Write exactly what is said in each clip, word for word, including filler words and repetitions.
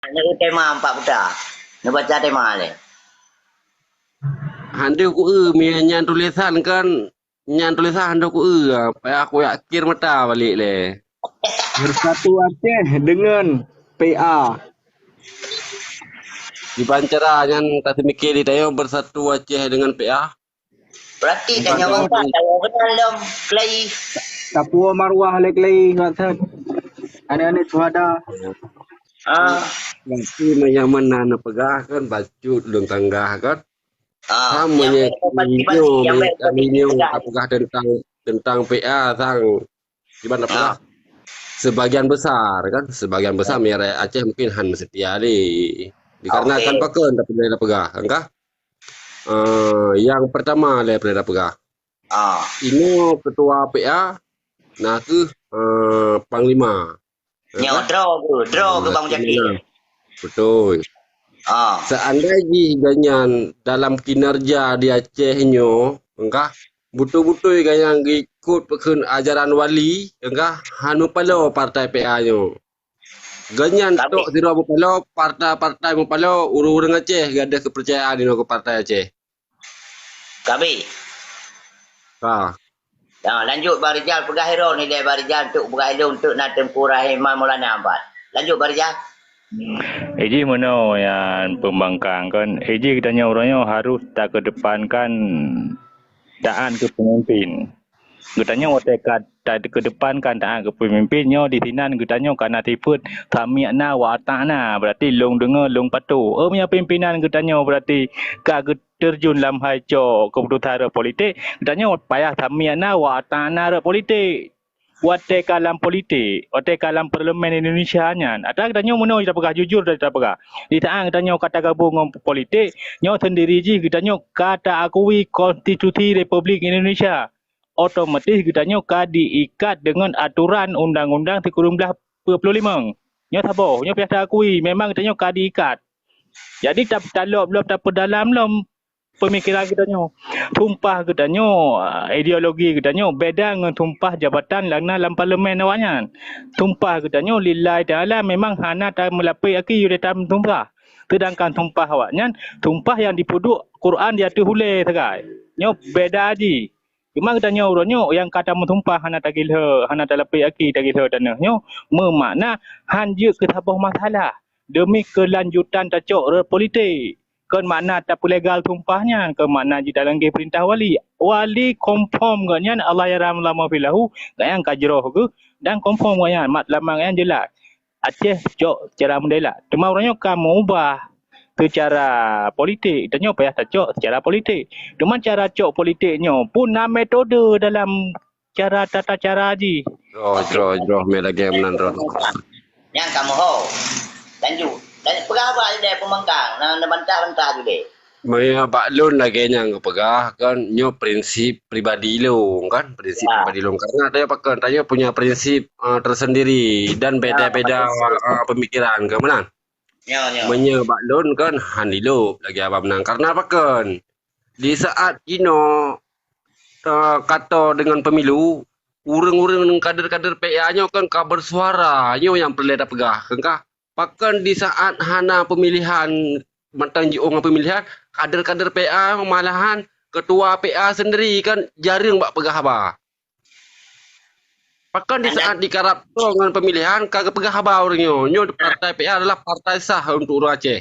Nyoe tema empat puta. Neubaca tema lé. Handeuh ku eu, mi nyan tulisan kan, nyan tulisan handeuh ku eu, payah ku yakin mata balik lé. Bersatu Aceh dengan P A. Diban cara nyan taseumiké di tayo bersatu Aceh dengan P A. Berarti kan nyawa empat tayo kenal lom kelai. Tapuo marwah lé kelai ngat that. Aneuk-aneuk syuhada. Ah. Tapi meunyo meunan peugah kan bacut lôn tanggah kan. Ah, sama nyang nyoe, meunyo kami nyoe ka peugah tentang, tentang P A sang kiban peugah. Sebagian besar kan, sebagian besar meunyo rakyat Aceh mungkin han meusetia lé. Dikarenakan pakon tapi dah peugah, kan kah? Eh, yang pertama lé pernah peugah. Ah. Inoe ketua P A na kheueh, eh, panglima. Nyoe droe ke, droe ke Bang Jaki? Betul. Ah. Seandai jih ganyan dalam kinerja di Aceh nyoe, engkah betul-betul ganyan geikot peukheun ajaran wali, engkah han meupaloe partai P A nyoe. Ganyan tok sidroe meupaloe, partai-partai meupaloe, ureuëng-ureuëng Aceh gadeh keupercayaan inoe keu partai Aceh. Kabi. Ha. Ha, lanjut Bang Rijal peugah iro ni deh Bang Rijal untuk peugah ilong untuk na Teungku Rahim Maulana Ambat. Lanjut Bang Rijal. Iji meunoe nyan pembangkang kan. Iji geutanyoe uroe nyoe harus takedepankan taat keu pemimpin. Geutanyoe watée ka takedepankan taat keu pemimpin nyoe di sinan geutanyoe kana sifeuet sami'na wa ata'na, berarti lôn deungoe lôn patuh. Oh meunyoe pimpinan geutanyoe berarti ka geuterjun lam hai cok keuputusan rot politik, geutanyoe payah sami'na wa ata'na rot politik. Watée ka lam politik, watée ka lam parlemen Indonesia nyan, ata geutanyoe meunoe tapeugah jujur tapeugah. Di saat geutanyoe ka tagabong ngon politik, nyoe sendiri jih geutanyoe ka taakui konstitusi Republik Indonesia. Otomatis geutanyoe ka diikat deungon aturan undang-undang sikureueng blaih dua puluh lima. Nyoe saboh, nyoe payah taakui, memang geutanyoe ka diikat. Jadi ta-, talop lom tapeudalam lom pemikiran geutanyoe. Sumpah geutanyoe, ideologi geutanyoe beda ngon sumpah jabatan lam, lam parlemen awaknyan. Sumpah geutanyoe lillahi ta'ala memang hana tameulapeh aki yue tameusumpah. Sedangkan sumpah awaknyan, sumpah nyang dipeuduek Quran di ateueh ulée sagai. Nyoe beda jih. Cuma geutanyoe uroe nyoe nyang ka tameusumpah hana tagilhe, hana talapeh aki tagilhe tanoh nyoe, meumakna han jeuet keu saboh masalah demi keulanjutan tacok rot politik. Kon makna tapeulegal sumpah nyan, kon makna jitalanggeh peurintah wali. Wali confirm gobnyan Allah yaram lama filahu, gobnyan ka jroh geuh dan confirm gobnyan mat lamang nyan jeulaih. Aceh cok cara meudela. Teuma uroe nyoe ka meubah seucara politik, tanyoe payah tacok seucara politik. Teuma cara cok politik nyoe pun na metode dalam cara tata cara jih. Jroh, jroh, jroh, mé lagée meunan droe. Nyang kamoe ho. Lanjut. Dan peugah haba ilée peumangkang, na, na bantah-bantah judée. Meunyoe bak lôn lagée nyang geupeugah kan, nyoe prinsip pribadi lôn kan, prinsip pribadi lôn. Karena tanyoe pakon, tanyoe punya prinsip, eh, tersendiri dan beda-beda, eh, pemikiran kan, meunan? Nyoe, nyoe. Meunyoe bak lôn kan, han ilop lagée haba meunan. Karena pakon, di saat inoe, eh, kato deungon pemilu, ureuëng-ureuëng kader-kader P A nyoe kan ka bersuara, nyoe nyang peureulée tapeugah, kan kah? Pakon di saat hana pemilihan, mantong jiôh ngon pemilihan, kader-kader P A malahan ketua P A sendiri kan jareueng bak peugah haba. Pakon di saat dikarab ngon pemilihan ka geupeugah haba ureuëng nyoe, nyoe partai P A adalah partai sah untuk ureuëng Aceh.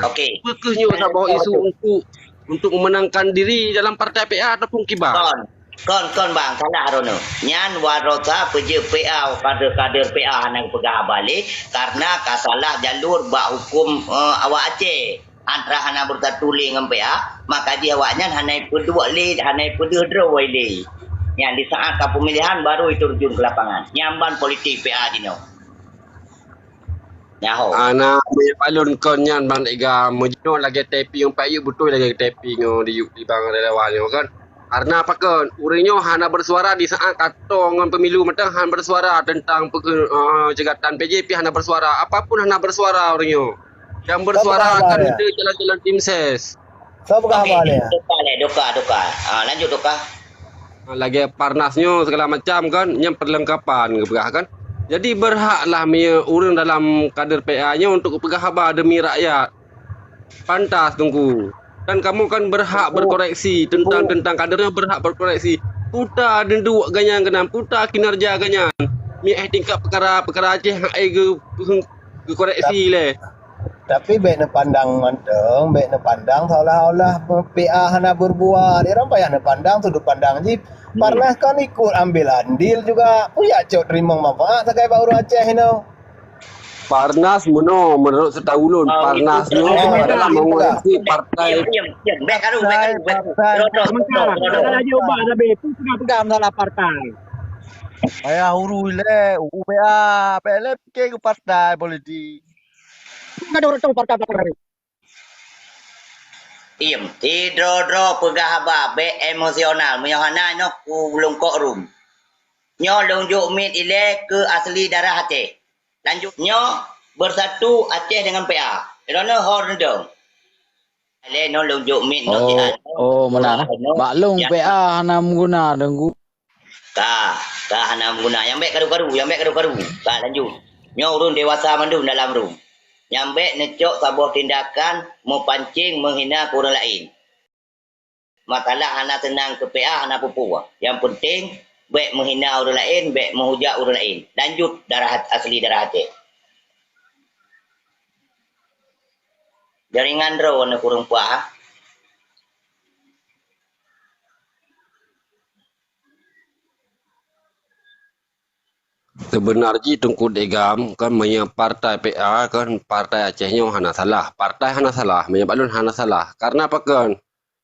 Oke. Peue kheueh nyoe saboh isu untuk, untuk memenangkan diri dalam partai P A ataupun kiban? Kon, kon, kon bang, salah droeneuh. Nyan warosa peujeuet P A, kader-kader P A hana geupeugah haba lé, karena ka salah jalur bak huköm, eh, awak Aceh. Antara hana bersatu lé ngon P A, maka jih awaknyan hana ipeuduek lé, hana ipeudeuh droe lé. Nyan di saat ka pemilihan baru iterjun ke lapangan. Nyan ban politik P A jinoe. Nyaho. Ana meunyoe balon kon nyan Bang Ega, meunyoe lagée tapi ngon Pak Yub beutôi lagée tapi ngon di Yub di Bang Relawan nyoe kan. Karena apa kon? Ureuëng nyoe hana bersuara di saat kato ngon pemilu mantong hana bersuara tentang peke-, eh, jegatan P J P hana bersuara. Apapun hana bersuara ureuëng nyoe. Yang bersuara akan ada jalan-jalan tim ses. Soe peugah haba lé? Doka lé, doka, doka. Ah, lanjut doka. Ah, lagée parnas nyoe segala macam kan, nyang perlengkapan geupeugah kan. Jadi berhaklah meunyoe ureuëng dalam kader P A nyoe untuk peugah haba demi rakyat. Pantas Teungku. Dan kamoe kan berhak berkoreksi tentang, tentang kader nyoe berhak berkoreksi. Puta deuduek gobnyan keunan, puta kinerja gobnyan. Miéh tingkat peukara-peukara Aceh hai geu-, geukoreksi lé. Tapi bék neupandang mantong, bék neupandang seolah-olah P A hana berbuat. Dia orang payah neupandang sudut pandang jih. Parnas kan ikut ambil andil juga. Pun jak cok teurimong manfaat sagai bak ureuëng Aceh inoe. Parnas meunoe, menurut setahu ulôn, Parnas nyoe adalah mengoreksi partai. Diam, diam, diam. Bék karu, bék karu, bék karu. Partai. Terus, terus, terus, terus. Ada laju ubah tapi pun sudah pegang dalam partai. Payah urui lé, U P A, P L F ke partai politik. Ada orang tahu partai partai. Iem, sidroe-droe peugah haba bék emosional, meunyoe hana nyoe ku lungkok rum. Nyoe lôn jok miet ilée keu asli darah Aceh. Lanjut nyoe bersatu Aceh dengan P A. Droeneuh ho reundong. Ilée nyoe lôn jok miet nyoe. Oh, siat. Oh, meunan. Bak lôn P A hana meuguna, Teungku. Ka, ka hana meuguna. Nyang bék karu-karu, nyang bék karu-karu. Ka, lanjut. Nyoe ureuëng dewasa mandum dalam rum. Nyang bék neucok saboh tindakan meupancing meuhina keu ureuëng laén. Masalah hana seunang keu P A hana peue-peue. Nyang peunteng, bék meuhina ureuëng laén, bék meuhujat ureuëng laén. Lanjut darah asli darah Aceh. Jaringan droe na kureueng puah. Seubeuna jih Teungku Degam kan meunyoe partai P A kan partai Aceh nyoe hana salah. Partai hana salah, meunyoe bak lôn hana salah. Karena pakon?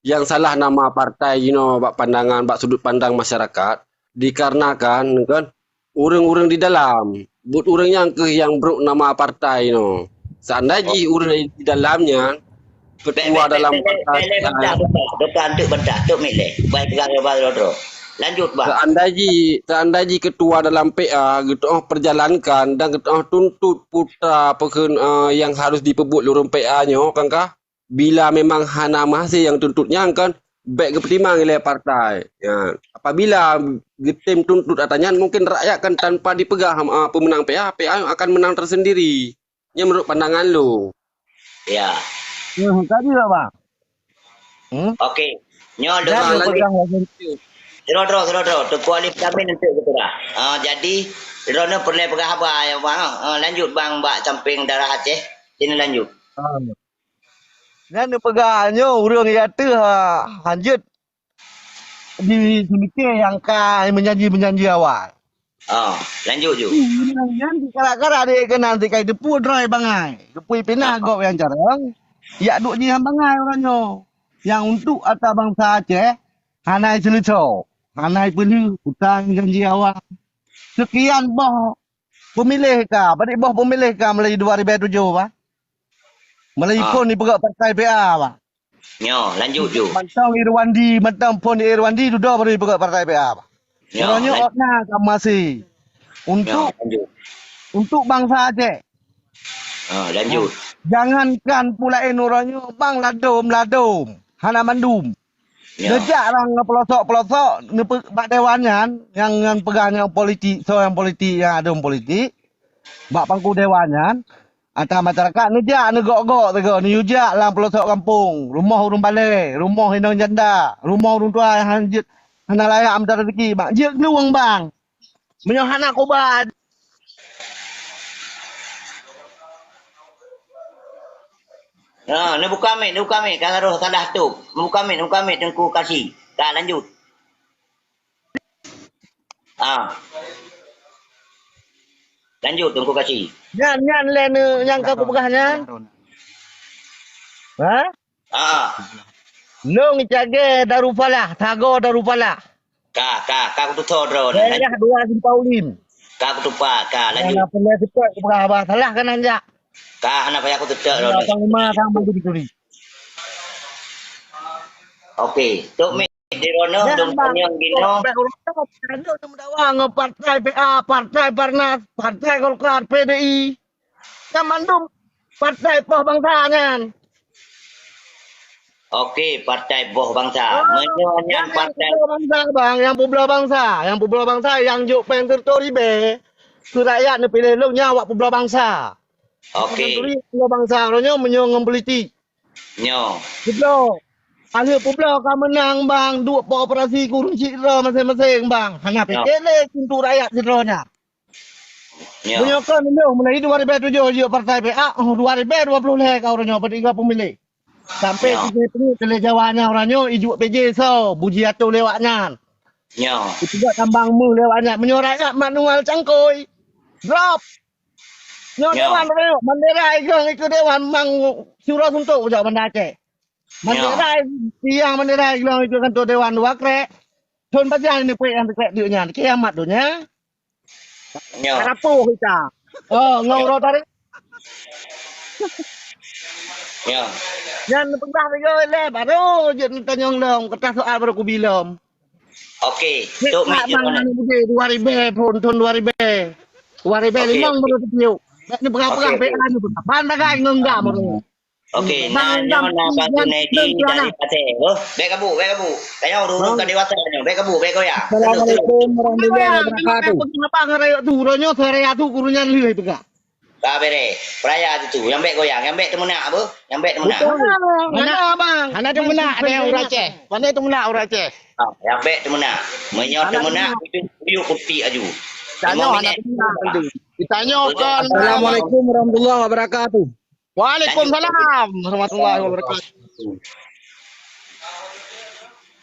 Nyang salah nama partai jinoe bak pandangan, bak sudut pandang masyarakat, dikarenakan kan ureuëng-ureuëng di dalam, buet ureuëng nyan kheueh nyang brok nama partai nyoe. Seandai jih ureuëng di dalam nyan ketua dalam partai. Bantah, bantah, bantah, antuk bantah, tuk miet lé. Bai peugah lé bak droe-droe. Lanjut, Bang. Seandai jih, seandai jih ketua dalam P A geutuoh perjalankan dan geutuoh tuntut putra peukheun, eh, yang harus dipeubuet lé ureuëng P A nyoe kan kah? Bila memang hana meuhase nyang tuntut nyan kan, bék geupeutimang ilée partai. Ya, apabila geutem tuntut atra nyan, mungkin rakyat kan tanpa dipeugah, ah, peumeunang P A, P A akan menang tersendiri. Nyan menurut pandangan lôn. Ya. Hmm, tadi lah, Bang. Hmm? Okey. Nyoe lôn peugah lagée nyoe. Sidroe-droe, sidroe-droe. Teungku Alif Samin untuk geupeugah. Ah, jadi, droeneuh peureulée peugah haba, ya, Bang. Ah, lanjut, Bang, bak sampéng darah Aceh. Sini lanjut. Ah. Nyan neupeugah nyoe ureuëng nyang teuh, ha, hanjeuet di seumiké nyang ka meujanji-meujanji awai. Ah, lanjut ju. Ureuëng nyan dikarak-karak deh keunan sikai teupeu droe bangai. Teupeu pinah gob nyang carông, yak duek jihnyan bangai uroe nyoe. Nyang untuk atra bansa Aceh hana iseuleusoe, hana ipeulheueh utang janji awai. Seukian boh peumiléh ka, padit boh peumiléh ka meulayeue dua ribée tujoh bah. Meulayeue phon ipeugét partai P A bah. Nyoe, lanjut ju. Mantong Irwandi, mantong phon Irwandi dudoe baru ipeugét partai P A bah. Nyoe, uroe nyoe ot na ka meuhase. Untuk, untuk bansa Aceh. Ah, lanjut. Jangankan peue laén uroe nyoe, bang ladôm-ladôm hana mandum. Ya. Neujak lam peulosok-peulosok neupeu-, bak dewan nyan, nyang, nyang peugah nyang politik, soe nyang politik, nyang adôm politik. Bak pangku dewan nyan, atra masyarakat neujak neugok-gok sigoe, neuyue jak lam peulosok gampông, rumoh ureuëng balée, rumoh inong janda, rumoh ureuëng tuha nyang hanjeuet hana layak meutareuki, bak jeuet lueng bang. Meunyoe hana kuba. Ha, neubuka mic, neubuka mic, ka harôh salah tu. Neubuka mic, neubuka mic Teungku Kasi. Ka lanjut. Ha. Lanjut Teungku Kasi. Nyan, nyan lé ne nyang ka kupeugah nyan. Ha? Ah. Lôn Cagée Darussalam, sagoe Darussalam. Ka, ka, ka kututoe droe. Daerah dua simpang Ulim. Ka kutupa, ka lanjut. Hana pernah seupôt kupeugah haba salah kan anjak. Ka hana payah kututoe droe. Panglima kan bagi dicuri. Oke, tok mi di rono dong tanyong gino. Tanjung tu meudawa ngon partai P A, partai Parnas, partai Golkar, P D I. Kan mandum partai poh bangsa nyan. Oke, partai poh bangsa. Ah, meunyoe nyan partai poh bangsa, bang, nyang peubloe bangsa, nyang peubloe bangsa, nyang jok péng sireutoh ribée. Keu rakyat neupiléh lôn nyan awak peubloe bansa. Oke. Peubloe bansa uroe nyoe meunyoe ngon politik. Nyoe. Peubloe. Akhé peubloe ka meunang, bang, duek po operasi keu ureueng sidroe maséng-maséng, bang. Hana pike lé untuk rakyat sidroe nyan. Nyoe. Meunyoe kon lôn mulai dua ribèe tujoh jiyue partai P A, oh, dua ribèe dua ploh lhèe ka uroe nyoe, peutinggai peumiléh. Sampai tiga puluh keu lé Jawa nyan uroe nyoe ijuek P J soe, buji atô lé awak nyan. Nyoe. Itulah tambang meuh lé awak nyan. Meunyoe rakyat manual cangkôi, drop. Nyoe dewan uroe nyoe, bandera iglong ikeu dewan mang syuro suntok jak Banda Aceh. Bandera tiang bandera iglong ikeu kantor dewan dua krek. Thon pajan ni peuet nyang krek deuk nyan. Kiamat donya. Nyoe. Harapoh kita. Oh, ngon uroe tarikh. Nyoe. Nyan peugah lagèe lé baru jeuet neutanyong lom, keutak soal baru kubi lom. Oke, tok mik bang, anu budé dua ribèe phon, thon dua ribèe. Dua ribèe limong baru teutiok. Bèk neupeugah-peugah, bèk anu peugah. Ban dagai ngon gam baru. Oke, na nyoe na Bang Junaidi dari Pasè. Oh, bèk gabuk, bèk gabuk. Tanyoe ureueng ka dewasa nyoe. Bèk gabuk, bèk goyang. Assalamualaikum warahmatullahi wabarakatuh. Abang rayek tu, uroe nyoe saya tu guru nyan lheueh peugah. Ka bereh. Peraya tu, tu. Nyang bèk goyang, nyang bèk teumeunak apa? Nyang bèk teumeunak. Hana, bang. Hana teumeunak, ada ureueng Aceh. Hana teumeunak ureueng Aceh. Ah, nyang bèk teumeunak. Meunyoe teumeunak, itu, itu kutik aju. Tanyoe hana teumeunak. Ditanyoe kon. Assalamualaikum warahmatullahi wabarakatuh. Waalaikumsalam warahmatullahi wabarakatuh.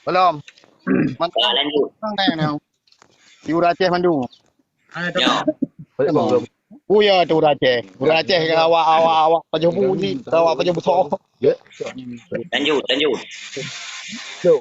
Belum. Mantap. Lanjut. Di ureueng Aceh mandum. Ya. Oh ya, tu ureueng Aceh. Ureueng Aceh ke awak, awak, awak pajoh bu ni, ke awak pajoh bu so. Lanjut, lanjut.